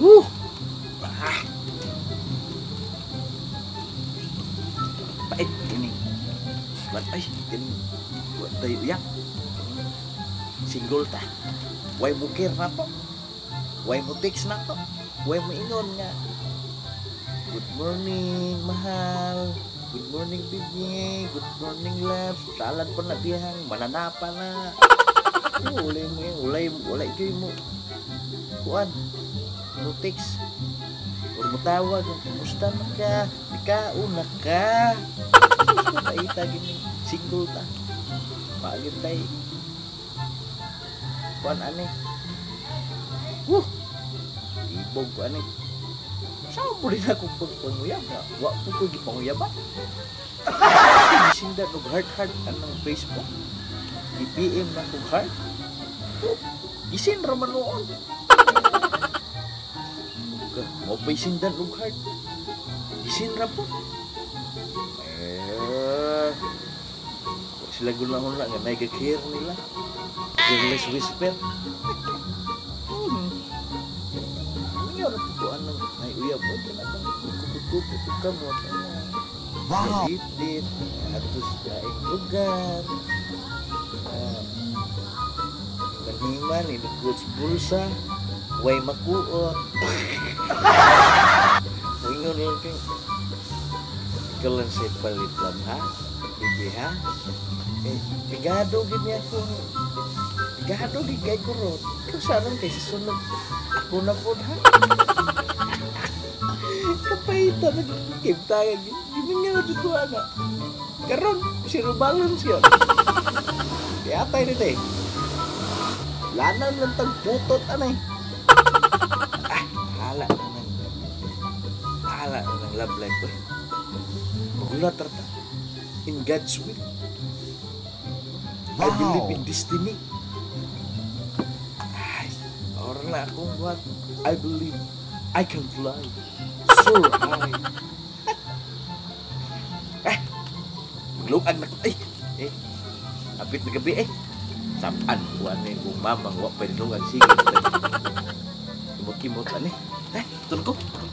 Woo! Ah! Pait kining. Kuan ay kining wa tayo uyab. Single ta. Way mo care na to. Way mo text na to. Way mo ingon nga, "Good morning, mahal. Good morning, baby. Good morning, love." Salad pa na dihang mananapa na. Oh, ulay mo yun. Ulay, ulay kayo mo. Kuan. Mo text. Or mo tawag. "Kumusta na ka? Nikaon na ka?" Gusto paita gini. Single ta. Paagin tay. Kuan ani. Woo! Ibog ko ani. Saan po rin ako pagpanguyab na? Wa po ko gipanguyaban. Gisindan og heart heart anang Facebook. I-PM na kog heart. Oh, gisin ra man noon. Mo pa'y sindan og heart. Gisin ra po. Eh, wa sila gunahon na nga nagka-care nila. Careless whisper. Ano ra po ko anong ay uyab mo kana bang kupot-kupot og kamot. Wow. Dit atos daing lugar. Ah, Manhiman, inugod sa bulsa, way makuot. Ingon lang kay ikaw lang sa palit lang ha? Bibi ha? Eh, pigado gid niya ako. Pigado gid kay ko ron. Ikaw sa ron kay sa sunod. Ako na po ha? Kapahita na kimta gimingaw jud ko ana. Karon zero balance yun. Yatay nito eh. Lanan lang tag putot anay. Ah, hala na nang hala na ng love life eh. Magulat ra ta. In God's will. I believe in destiny. Ay, or na akong buhat. I believe I can fly. Soar high. Eh, magluag na ko. Ay, eh, apit na gabi eh. Sapan, kuha na yung mamang wa pa nilungag. Sige, imot-imot ani. Eh, tulog ko.